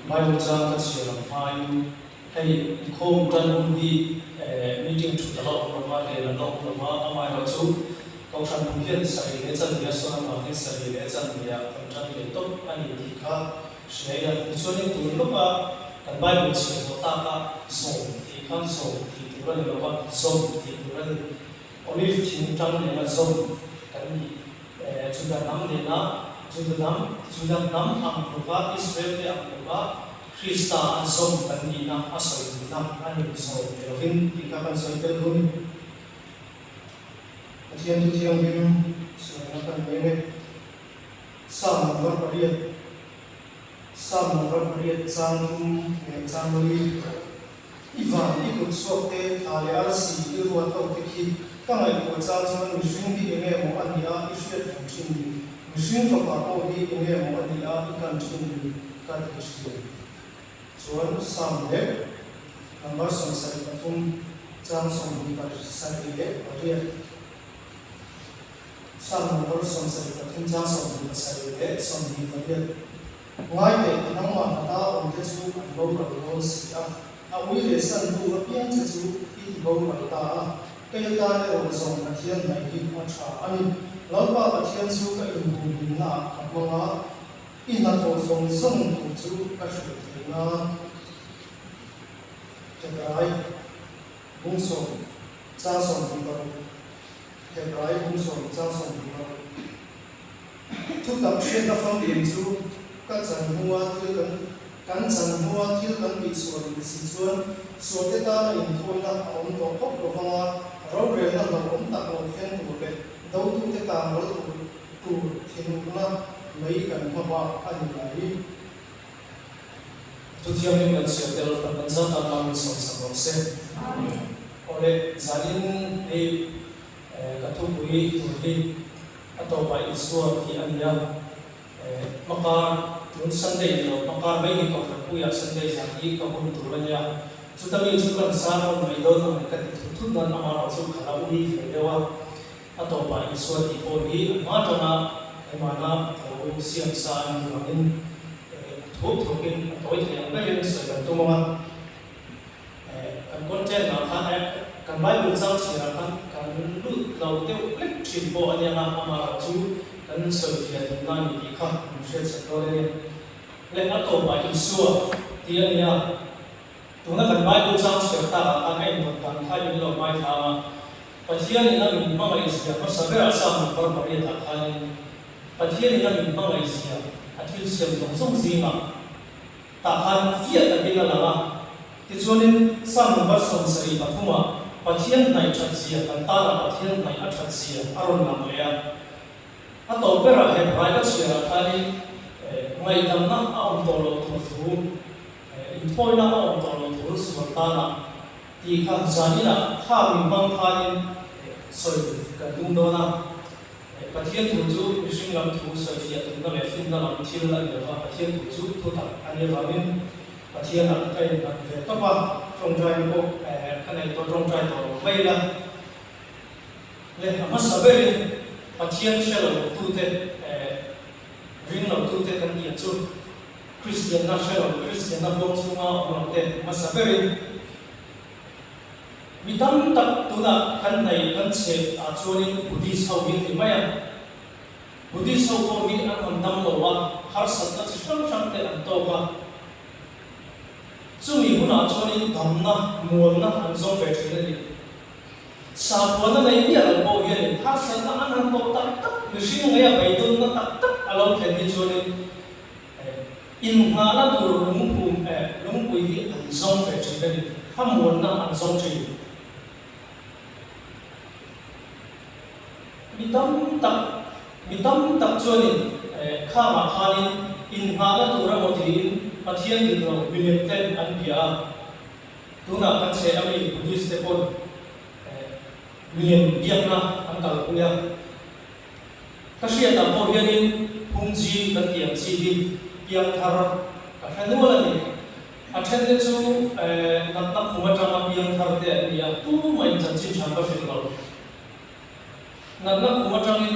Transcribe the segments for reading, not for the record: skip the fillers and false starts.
Bible chang ka chhiar ang hmain hei inkhawm tan hun hi meeting thut a la awm lo va, rel a la awm lo va, amaherawhchu Kohhran hu hian sarih leh chanve a sawn avangin sarih leh chanve ah kan tan leh tawp a ni tih kha hria ila. Tichuanin tun lawka kan Bible chhiar zawh taka zawm tih kha zawm tih tur a ni lo va, zawm tih tur a ni. Olive thing tang nena zawm kan nih Juda hnam nena Juda hnam Juda hnam ang tluka Israel te ang tluka Krista a zawm kan nihna a sawi duhna a ni zawm ti lovin tih kha kan sawi tel dun. Pathian thu thianghlim sawina kan nei e. Psalm number pariat Psalm number pariat chang thum leh chang li I van i kut chhuak te thla leh arsi i ruat ho te khi ka ngaihtuah chang chuan mihring hi enge maw a nih a i hriat reng thin ni mihring fapa pawh hi enge maw a nih a i kan thin ni ka ti thin. Chuan Psalm leh number 73 chang 28. Psalm number 73 chang 27 leh 28. Ngai teh nangmah hnata awm te chu an boral dawn si a, a ui leh santu apiang che chu i ti boral ta a, kei atan erawh zawng Pathian hnaih hi a tha a ni. Lalpa Pathian chu ka inhumhimnaah ka hmang a, I hnathawh zawng zawng tur chu ka hrilh thei nan Hebrai bung sawm chang 26 Hebrai bung sawm chang 26 Thutak hriatna famkim chu ka chan hnua thil kan kan chan hnua thil kan tihsual in si chuan sualte tana inthawina a awm tawh khawp lo vanga rorelna hlauhawm tak lo thleng tur leh dotute kang ral tur tur thinurna mai kan hma bak a ni mai. Thuthianghlim kan chhiar tel kan kan zat tan mangin sawmsak rawh se. Awle, zanin hei ka thupui tur hi a tawpah Isua hi a ni a, hmakar tun Sunday ni lo hmakar mai hi Kohhran puiah Sunday zan hi ka hun tur a nia. Chuta mi chu kan sermon mai dawn ang ka ti thut thut nan amaherawhchu ka la ui ve deuh a. A tawpah Isua tih pawh hi a hma atanga keimahna tho siam sa a nih vangin thup thukin a tawi thei ang berin sawi kan tum ang a. Kan content ah khan kan Bible chang chhiarah khan kan lut lo deuh hlek thin pawh a nia nga, amaherawh chu kan sawi fiah duhna a ni tih kha min hriatchhuah dawn a ni. Le a tawpah Isua tih a ni a. Tuna kan Bible chang chhiar takah khan a indawt dan kha in lo hmaithla ang a, Pathian in a min hmangaih zia hmasa berah Psalm number pariatah khanin Pathian in a min hmangaih zia a thil siam zawng zawng zingah tah khan fiah takin a lang a. Tichuanin Psalm number 73 ah Pathian hnaih that zia kan tana Pathian hnaih a that zia a rawn lang leh a. A tawp berah Hebrai ka chhiarah khanin ngaihdamna a awm tawh loh tur thu Inthawina a awm tawh loh tur sual tana tih kha zaninah kha min hmang khanin sawi kan tum dawn a. Pathian thu chu mihring lam thu sawifiah tumna leh finna lam thil a ni lova, Pathian thu chu thutak a nih avangin Pathianah ka innghat ve tawp a, tawngtaina pawh ka nei tawh tawngtai tawh lo mai ila. Le a hmasa berin Pathian hre lo tute ring lo tute kan tih ang chu. Kristianna hre lo, Kristianna huang chhunga awm lo te hmasa berin mi tam tak tunah kan hnaih kan chhe ah chuanin Buddhist ho hi an ni mai a. Buddhist ho pawh hi an han dam lo a, harsatna chi hrang hrang te an tawk a. Chumi hunah chuanin damna, mualna an zawng ve thin a ni. Sakhuana nei miah lo pawh hianin harsatna an han tawh tak tak, mihring ngeia beidawnna tak tak a lo thlen hi chuanin Innghahna tur lungphum eh lungpui hi an zawng ve thin a ni, thlamuanna an zawng thin. Mi tam tak, mi tam tak chuanin eh khangah khanin innghahna tur emaw tiin Pathian dik lo milem ten an bia a. Tunah kan chhe ami Buddhist te pawn eh milem biakna an kalpui a. Ka hriatah pawh hianin Phungji kan tih ang chi hi piangthar ka hre nual a ni. A then te chu natna khum atanga piangthar te an ni a, tumah in chanchin tha ka hrilh lo. Natna khum atangin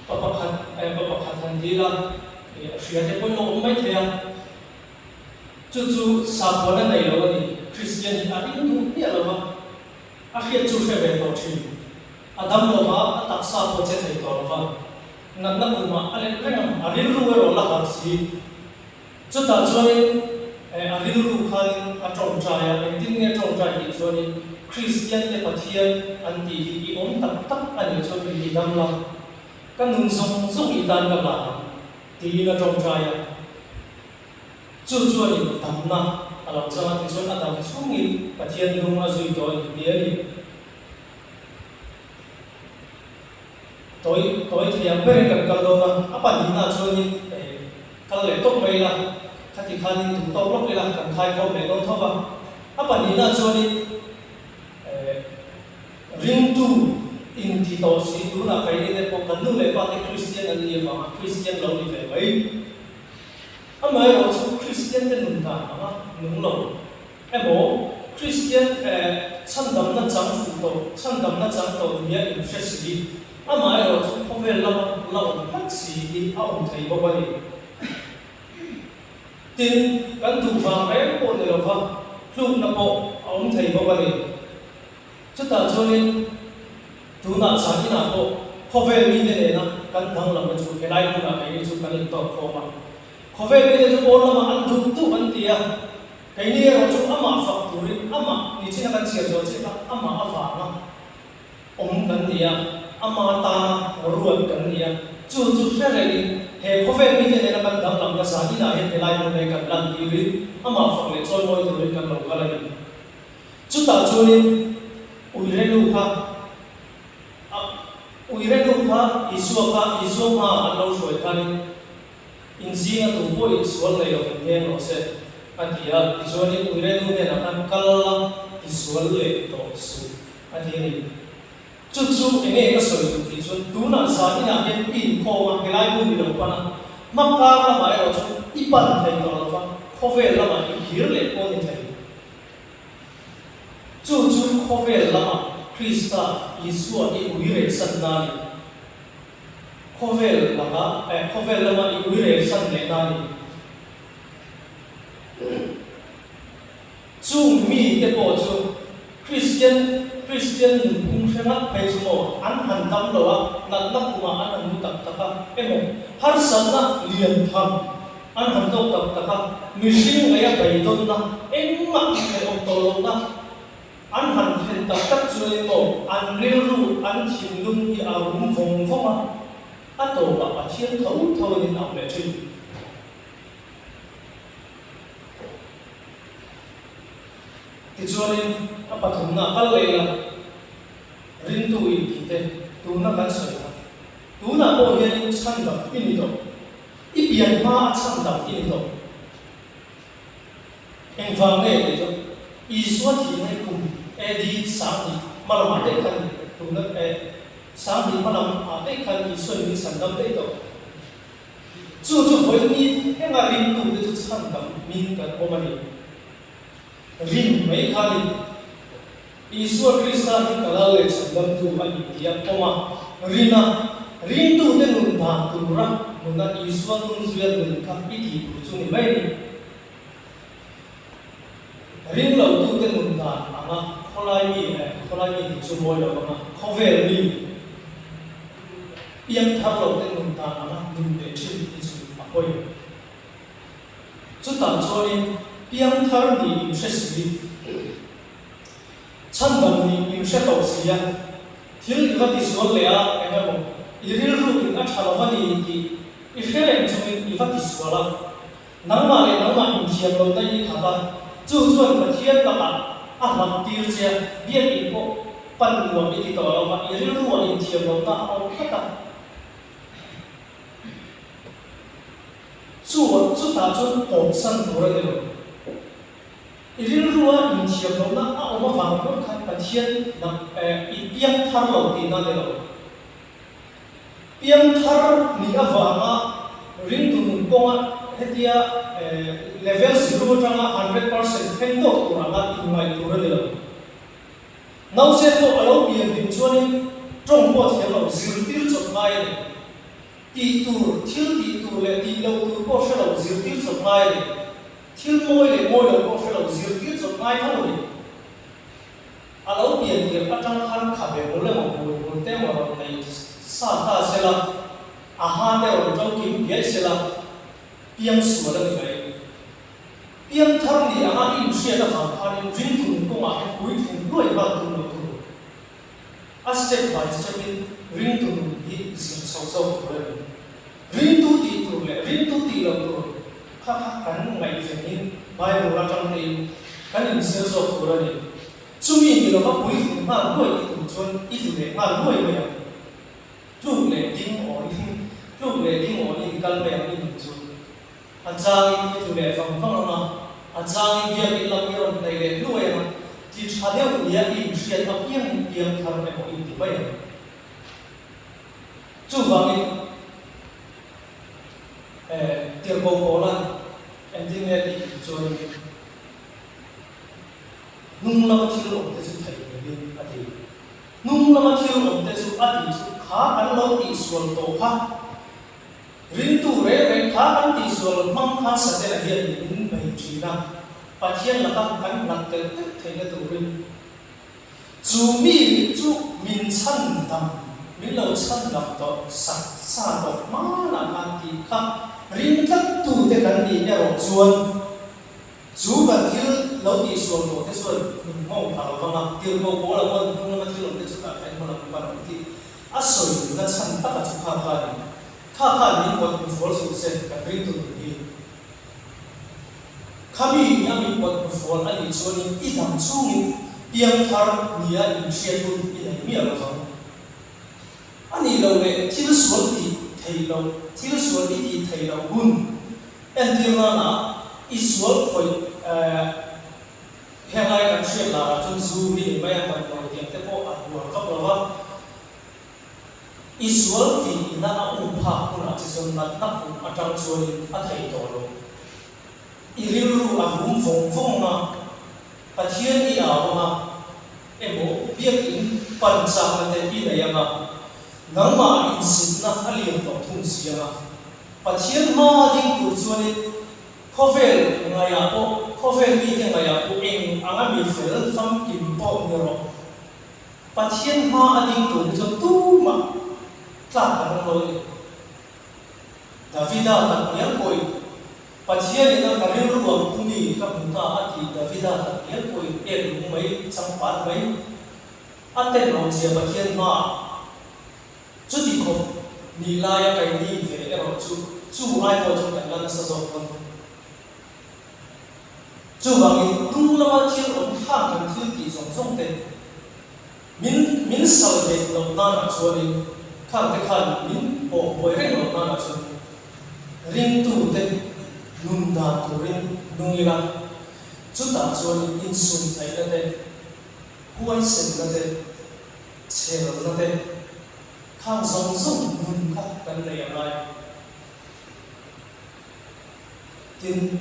pa pakhat pa pakhat han dil a. Hria te pawhin a awm mai thei a, chu chu sakhuana nei lo a ni. Kristian hi a ring duh miah lo va, a hriat chu hre ve tawh thin. A dam lo va, a taksa pawh che thei tawh lo va, natna kumah a let reng a, a rilru erawh la harh si. Chutah chuanin a rilru khanin a tawngtai a, engtin nge tawngtai tih chuanin Kristiante Pathian an tih hi i awm tak tak a nih chuan min ti dam la, Ka nun zawng zawng i tan ka hlan ang, tiin a tawngtai a. Chu chuanin damna a lo chang a, tichuan a dam chhungin Pathian hnung a zui tawh a ni ti a ni. Tawi tawi thei ang berin kan kal dawn a, a pahnihnaah chuanin kal leh tawp mai ila, khati khanin duh tawk lawk ila kan khaikhawm leh dawn tho va. A pahnihnaah chuanin Ringtu inti tawh si tunah keini te pawh kan nu leh pa te Kristian an nih avanga Kristian lo ni ve mai. Amaherawhchu Kristian te nun dan anga nung lo emaw Kristian chhandamna chang fuh tawh, chhandamna chang tawh nia inhre si, amaherawhchu khawvel lama la awm tlat si hi a awm thei bawk a ni. Tin, kan duh vang reng pawh ni lova tlukna pawh a awm thei bawk a ni. Chutah chuanin tunah zan inah pawh khawvel mite nena kan danglamna chu helai hmunah keini chu kan intawk khawm a. Khawvel mite chu pawn lamah an duh duh an ti a, keini erawh chu amah fak turin amah nichina kan chhiar zawh chiah kha amah avanga awm kan ni a, ama tana ruat kan ni a, chu chu hre rengin he khawvel mite nena kan danglamna zan inah hian helai hmun hi kan lan tirin amah fak leh chawimawi turin kan lo kal a ni. Chutah chuanin Uirenu kha a Uirenu kha Isua kha Isua hmaah an lo hruai khanin inzinga tu pawhin sual nei lovin heng rawh se a ti a, tichuanin Uirenu hnenah khan kal la tisual leh tawh suh a ti a ni. Chu chu enge ka sawi duh tih chuan tunah zan inah hian i inkhawm a, helai hmun i lo pan a, hma kar lamah erawh chuan i pan thei tawh lo va, khawvel lamah i hir leh pawh ni thei. Chu chu khawvel lamah Krista Isua i ui rehsan na ni. Khawvel laka eh khawvel lama i ui rehsan leh na ni. Chung mite pawh chu Kristian Kristian nunphung hre ngat phei chu maw an han dam lo a, natna khumah an han mu tak tak a, emaw harsatna lian tham An han tawk tak tak a, mihring ngaih a beidawnna engmah tih theih awm tawh lohna an han thlen tak tak chuanin maw an rilru, an thinlung hi a rum vawng vawng a, a tawpah Pathian tho tho in in auh leh thin. Tichuanin a pathumna a kal leh ila, ringtu intihte tuna kan sawi kha tunah pawh hianin chhandam i ni tawh. I pian hma a chhan dang i ni tawh. Engvang nge tih chu Isua thihna hi kum AD 10,000 hma lamah daih khan tuna eh 10,000 hma lamah daih khan Isuain min chhan dam daih tawh. Chu chu vawiin enga ringtute chu chhan dam min kan awm a ni. Rin mai khanin Isua Krista hi ka lal leh chhandamtu a ni tih a pawm a, rin a, ringtute nun dan tura nuna Isua hnung zuia nun kha i tih tur chu ni mai a ni. Ringlotute nun dan anga khawlai mi eh khawlai mi tih chu mawi lo anga khawvel mi piangthar lote nun dan anga nun leh thin hi chu a pawi. Chutah chuanin piangthar nih inhre si, chhandam nih inhre tawh si a, thil i va tisual leh a, eng emaw, i rilru in a tha lo va ni tih i hre reng chungin i va tisual a, nangmah leh nangmah inthiam lohna i khat a, chu chuan Pathian lakah a hlat tir che a, biakinn pawh pan nuam i ti tawh lo va, i rilruah inthiam lohna a awm tlat a. Chu chutah chuan tawpsan tur a ni lo. I rilrua inthiam lohna a awm avang pawh khan Pathian nak eh i piang thar lo tihna a ni lo. Piang thar nih avanga ringtu nun kawnga hetia eh level zero atanga 100% thleng tawk tur anga inngaih tur a ni lo. Nausên pawh a lo pian hlim chuanin tawng pawh a thiam lo, zirtir chawp ngai a ni. Tih tur, thil tih tur leh tih loh tur pawh hre lo zirtir chawp ngai a ni. Thil mawi leh mawi lo pawh hre lo zirtir chawp ngai tho a ni. A lo pian tirh atang khan khabe hmul emaw hmui hmul te emaw rawn nei sa ta se la, a ha te rawn to kim biai se la, piang sual a ni mai. Piang thar ni anga i inhriat avang khanin ringtu kawngah hian puitling hluai nghal tum lo tur. A step by step in ringtu nun hi zir chho zawk tur a ni. Ringtu tih tur leh ringtu tih loh tur kha kha kan ngaihven in Bible atang te in kan inzir zawk tur a ni. Chumi ni lova puitling nghal hluai i tum chuan i tlu leh nghal hluai mai ang. Tluk leh ding awnin tluk leh ding awnin kal mai ang i nun chu. A changin i tlu leh vang vang ang a, a changin biakinn lam i rawn hnaih leh hluai ang a, ti tha deuh nia i inhriat apiangin piang thar emaw i ti mai ang. Chuvangin, eh, tirhkoh Paula'n engtin nge tih tih chuanin hnung lama thil awmte chu theih ngeiin a ti. Hnung lama thil awmte chu a tih chu kha kan lo tihsual tawh kha. Ringtu reng reng kha kan tihsual hmang khan Satena hian min bei thin a, Pathian laka kan hlat telh telh theihna turin chu mi chu min chhan dam, min lo chhan dam tawh sak sa tawh hmanah khan tih kha ring tlat tute kan nih erawh chuan chu kan thil lo tihsual tawh te chuan min nghawng pha lo vang a, tirhkoh pawl a pawn hnung lama thil awm te chu tah kha in hma lam pan ang tih A sawi na chhan taka chu kha kha a ni. Kha khan min pawt hnufual suh se kan ring tur nih hi. Khami ina min pawt hnufual a nih chuanin i dam chungin piangthar nia inhriat hun i nei miah lo vang. A nih loh leh thil sual tih theih loh, thil sual i tih theih loh hun entir nana i sual khawih Henglai kan hriat larah chuan zu hi ni mai a, damdawi tiang te pawh a huar vak lo va. I sual tih ina a um phak hunah che chuan natna khum atang chuanin a thei tawh lo. I rilru a rum vawng vawng a, Pathian i au ang a, emaw biakinn pan chakna te i nei ang a, nangmah insitna a lian tawh thung si ang a. Pathian hma ding tur chuanin Khawvel ngaihah pawh, khawvel mite ngaihah pawh eng anga mi fel famkim pawh ni rawh. Pathian hma a ding tur hi chuan tumah tlak kan awm lo a ni. Davida tak ngial pawhin, Pathian ina ka rilru ang pu mi ka hmu ta a ti Davida tak ngial pawhin ek lung mai, changpat mai a ten lo zia Pathian hmaah Chuti khawp nih laia kaini ve erawh chu chu ai pawh chuan kan la nasa zawk dawn. Chuvangin hnung lama thil awm khang kan thil tih zawng zawng te min min sal ve loh nanah chuanin khang te khan min pawh buai reng loh nanah chuan ringtu te nun dan turin nung ila chutah chuanin insum theihna te huaisenna te Chhelna te khang zawng zawng nun kha kan nei a ngai. Tin,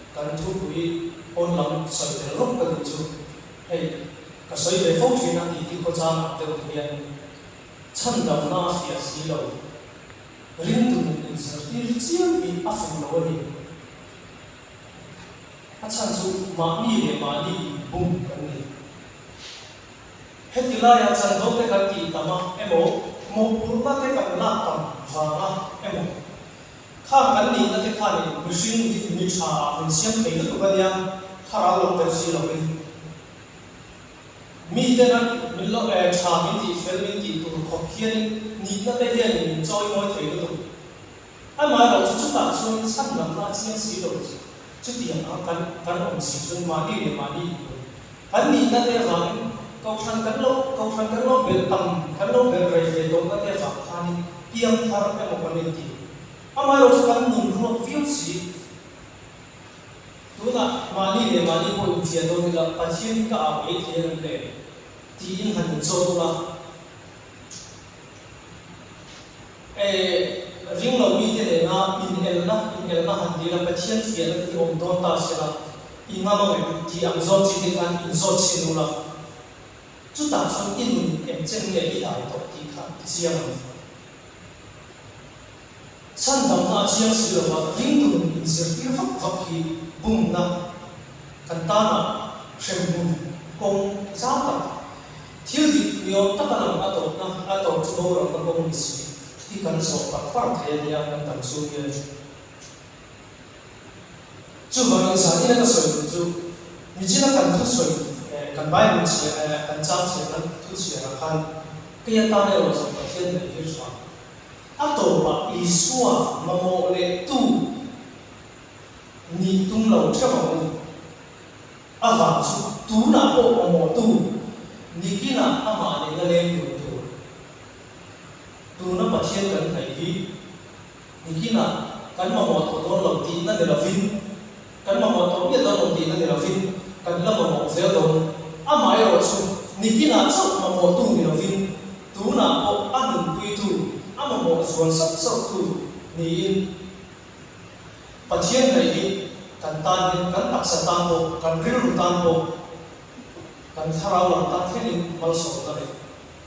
kan thupui pawn lam sawi tel rawk ka duh chu hei ka sawi ve fo thin a tih ti khawchang ang deuh te hian chhandamna a fiah si lo, ringtu nun inzirtir chiam hi a fuh lo a ni. A chhan chu mahni leh mahni inbum kan ni. Heti laiah chanvo te kan tih tam a emaw, mawhphurhna te kan lak tam vang a emaw, khang kan nihna te khanin mihring hi mi tha ah min siam thei lutuk a nia, thlarau lo tel si lovin. Miten a min lo eh tha min tih fel min tih tur khawp hianin nihna te hianin min chawi mawi thei lutuk. Amaherawh chu chutah chuan chhandamna a chiang si lo chu chutiang ang kan kan awm si chuan mahni leh mahni inbun kan nihna te avangin kohhran kan lo kohhran kan lo belh tam kan lo belh rei ve tawhna te avang khanin piang thar emaw kan inti. Amaherawh chu kan nun ruak viau si. Tunah mahni leh mahni pawh infiah dawn ila Pathian hi ka au ngei thei ang em le tiin han inchawt ula. Eh, ring lo mite nena inelna, inelna han ti ila Pathian fiahna te hi awm dawn ta se la, i ngam ang em? Tih ang zawt chi te khan inzawt chhin ula, chutah chuan i nun eng chen nge i dai tawh tih kha i chiang ang. Chhandamna a chiang si lova ringtu nun inzirtir vak vak hi bumna kan tana hremhmun kawng zau tak, thil dik niawm taka lang a tawpna a tawp chu boralna kawng ni si hi kan zawh par par thei a nia kan dam chhung hian. Chuvangin zan ina ka sawi duh chu nichina kan thusawi kan Bible chhiar kan chang chhiar kan thu chhiarah khan kei atan erawh zawng Pathian neih hi tha. A tawpah Isua mamawh leh tu nih tum lo theuh ang u. A vang chu tunah pawh mamawh tu nikinah amah nena leng dun tur. Tuna Pathian kan hnaih hi Nikinah kan mamawh tawh dawn lo tihna ni lovin, kan mamawh tawh miah dawn lo tihna ni lovin, kan la mamawh zel dawn. Amaherawh chu nikinah chauh mamawhtu ni lovin, tunah pawh a nunpuitu, a mamawh zual sauh sauhtu niin Pathian ngaih hi kan tan hian kan taksa tan pawh, kan rilru tan pawh, kan thlarau lam tan thlengin malsawmna leh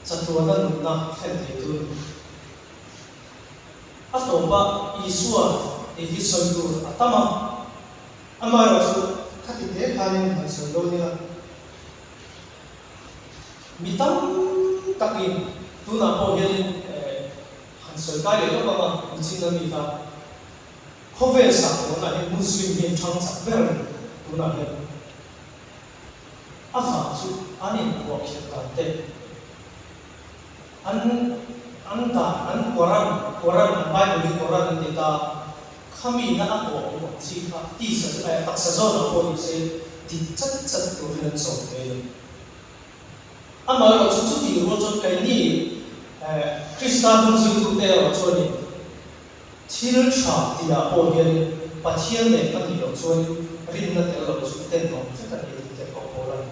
chatuana nunna thlen theitu a ni. A tawpa Isua tih hi sawi tur a tam a, amaherawhchu khati te khanin han sawi dawn ila, mi tam takin tunah pawh hianin han sawi kai leh lawk ang a, nichinna mi kha khawvel sakhawnah hian Muslim hi an thang chak ber a ni tunah hian. A vang chu an inphuahkhirh dan te. An an dan, an Quran, Quran, an Bible hi Quran an ti ta, khami na a kawh awm ang chi kha tisa chu eh taksa zawn ah pawh ni se dik chat chat turin an sawm thei a ni. Amaherawh chu chutih rual chuan keini eh Krista hnung zuitute erawh chuanin thil tha tih ah pawh hianin Pathian nen a nih loh chuanin rinna tel lo chu tenawm vek a ni tih te pawh pawl a ni.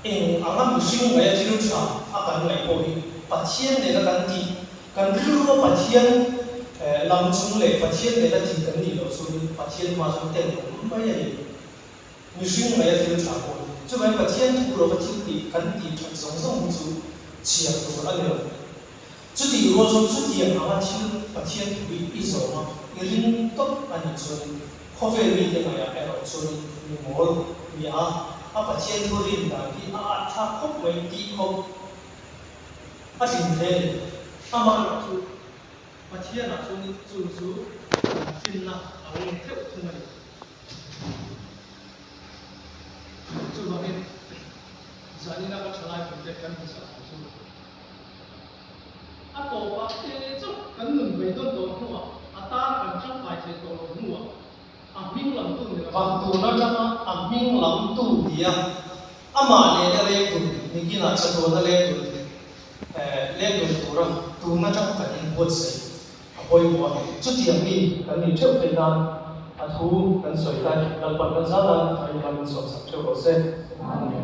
Eng anga mihring ngaia thil tha a kan ngaih pawh hi Pathian nena kan tih, kan rilrua Pathian lam chung leh Pathian nena ti kan nih loh chuanin Pathian hma chuan ten awm mai a ni. Mihring ngaia thil tha pawh hi. Chuvangin Pathian thu lova thil tih kan tih that zawng zawng hi chu chhiar tur a ni lo. Chutih rual chuan chutiang anga thil Pathian thu hi i zawm a, i ring tawp a nih chuanin khawvel mite ngaihah erawh chuanin mi mawl mi a, a Pathian thu rin dan hi a at thlak khawp mai tih khawp a tlin thei a ni. Amah erawh chu Pathianah chuanin chu chu kan finna a lo ni theuh thung a ni. Chuvangin zanina ka thalai pui te kan hmu sak ang chu. A tawpah te chauh kan nun beidawn tawh hnuah a tan kan tangkai theih tawh loh hnuah a hming lamtu ni lova. Tun atanga a hming lamtu tia amah nena leng dun nikinah chatuana leng dun leng dun tura tun atanga kan inbuatsaih a pawimawh a. Chutiang mi kan nih theuh theih nan a thu kan sawi lai Lalpan kan zat a, a inman min sawmsak theuh rawh se. Amen.